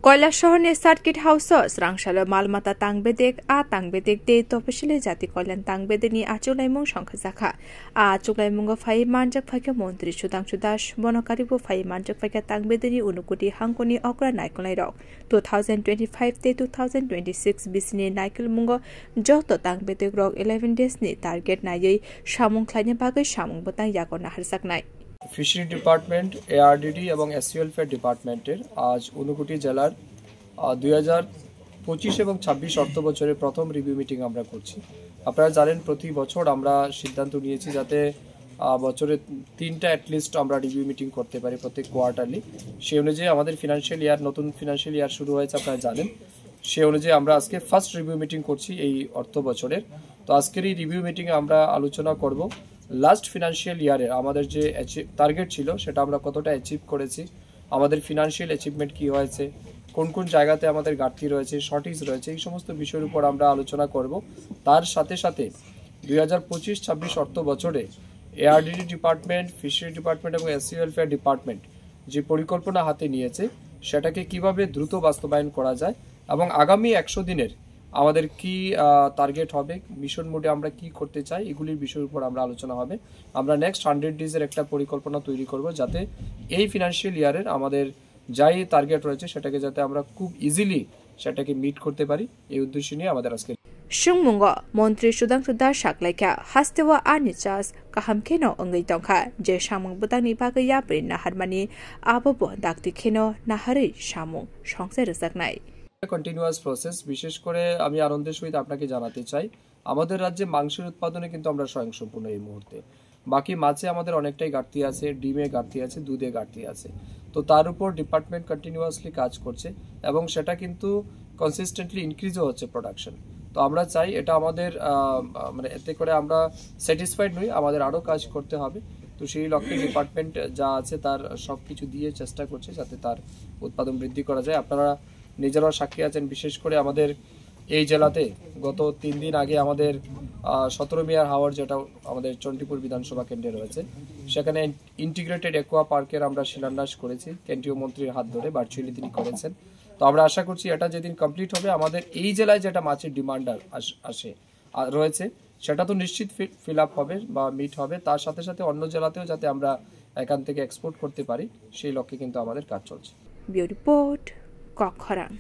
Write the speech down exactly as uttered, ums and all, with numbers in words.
Koilashahar ni Circuit House o swrang salo mal mata tang bedek, a tang bedek tei Topisili Jati Kolyan tang bedek ni achuknaimung songkha jakha. A achuknaimungo phai manjak phaikha Montri Sudhangshu Das, bono karibo phai manjak phaikha tang bedek ni Unukoti hangkoni okra naikolnai rok. Two thousand twenty-five tei two thousand twenty-six bisini naikolmungo joto tang bedek rok eleven days ni target naiwi samung khlaina bagwi samung bwtang yago naharjaknai. Fishery department, ARDD এবং SC welfare ডিপার্টমেন্টের আজ ঊনকোটি জেলার দুই হাজার পঁচিশ এবং ছাব্বিশ অর্থ বছরের প্রথম রিভিউ মিটিং আমরা করছি। আপনারা জানেন, প্রতি বছর আমরা সিদ্ধান্ত নিয়েছি যাতে আহ, বছরে তিনটা অ্যাটলিস্ট আমরা রিভিউ মিটিং করতে পারি প্রত্যেক কোয়ার্টারলি। সেই অনুযায়ী আমাদের ফিনান্সিয়াল ইয়ার, নতুন ফিনান্সিয়াল ইয়ার শুরু হয়েছে, আপনারা জানেন। সেই অনুযায়ী আমরা আজকে ফার্স্ট রিভিউ মিটিং করছি এই অর্থ বছরের। তো আজকের এই রিভিউ মিটিংয়ে আমরা আলোচনা করব লাস্ট ফিনান্সিয়াল ইয়ারের আমাদের যে টার্গেট ছিল, সেটা আমরা কতটা অ্যাচিভ করেছি, আমাদের ফিনান্সিয়াল অ্যাচিভমেন্ট কী হয়েছে, কোন কোন জায়গাতে আমাদের ঘাটতি রয়েছে, শর্টেজ রয়েছে, এই সমস্ত বিষয়ের উপর আমরা আলোচনা করব। তার সাথে সাথে দুই হাজার পঁচিশ ছাব্বিশ অর্থ বছরে এআরডিডি ডিপার্টমেন্ট, ফিশারি ডিপার্টমেন্ট এবং এসসি ওয়েলফেয়ার ডিপার্টমেন্ট যে পরিকল্পনা হাতে নিয়েছে, সেটাকে কিভাবে দ্রুত বাস্তবায়ন করা যায় এবং আগামী একশো দিনের আমাদের কি টার্গেট হবে, মিশন মোডে আমরা কি করতে চাই, এগুলির বিষয়ের উপর আমরা আলোচনা হবে। আমরা নেক্সট হান্ড্রেড ডেজের একটা পরিকল্পনা তৈরি করব, যাতে এই ফিনান্সিয়াল ইয়ারের আমাদের যাই টার্গেট রয়েছে, সেটাকে যাতে আমরা খুব ইজিলি সেটাকে মিট করতে পারি, এই উদ্দেশ্য নিয়ে আমাদের আজকে Swngmungo Montri Sudhangshu Das saklaikha, hasteo ani chas kaham kheno wngwi tongkha, je samung bwtangni bagwi yapri naharmani, abobo dakti kheno naharwi samung songchai rwjaknai. Continuous process. বিশেষ করে আমি আনন্দের সহিত আপনাকে জানাতে চাই, আমাদের রাজ্যে মাংসের উৎপাদনে কিন্তু আমরা স্বয়ংসম্পূর্ণ এই মুহূর্তে। বাকি মাছে আমাদের অনেকটাই ঘাটতি আছে, ডিমে ঘাটতি আছে, দুধে ঘাটতি আছে। তো তার উপর ডিপার্টমেন্ট কন্টিনিউয়াসলি কাজ করছে এবং সেটা কিন্তু কনসিস্টেন্টলি ইনক্রিজও হচ্ছে প্রোডাকশন। তো আমরা চাই এটা আমাদের আহ, মানে এতে করে আমরা স্যাটিসফাইড নই, আমাদের আরও কাজ করতে হবে। তো সেই লক্ষ্যে ডিপার্টমেন্ট যা আছে তার সব কিছু দিয়ে চেষ্টা করছে যাতে তার উৎপাদন বৃদ্ধি করা যায়। আপনারা নিজেরাও সাক্ষী আছেন, বিশেষ করে আমাদের এই জেলাতে গত তিন দিন আগে আমাদের সতেরো মিয়ার হাওর, যেটা আমাদের চণ্ডীপুর বিধানসভা কেন্দ্রে রয়েছে, সেখানে ইন্টিগ্রেটেড অ্যাকোয়া পার্কের আমরা শিলান্যাস করেছি, কেন্দ্রীয় মন্ত্রীর হাত ধরে ভার্চুয়ালি তিনি করেছেন। তো আমরা আশা করছি এটা যেদিন কমপ্লিট হবে, আমাদের এই জেলায় যেটা মাছের ডিমান্ড আসে রয়েছে, সেটা তো নিশ্চিত ফিল আপ হবে বা মিট হবে। তার সাথে সাথে অন্য জেলাতেও যাতে আমরা এখান থেকে এক্সপোর্ট করতে পারি, সেই লক্ষ্যে কিন্তু আমাদের কাজ চলছে। Bureau Report, Kokkhorang.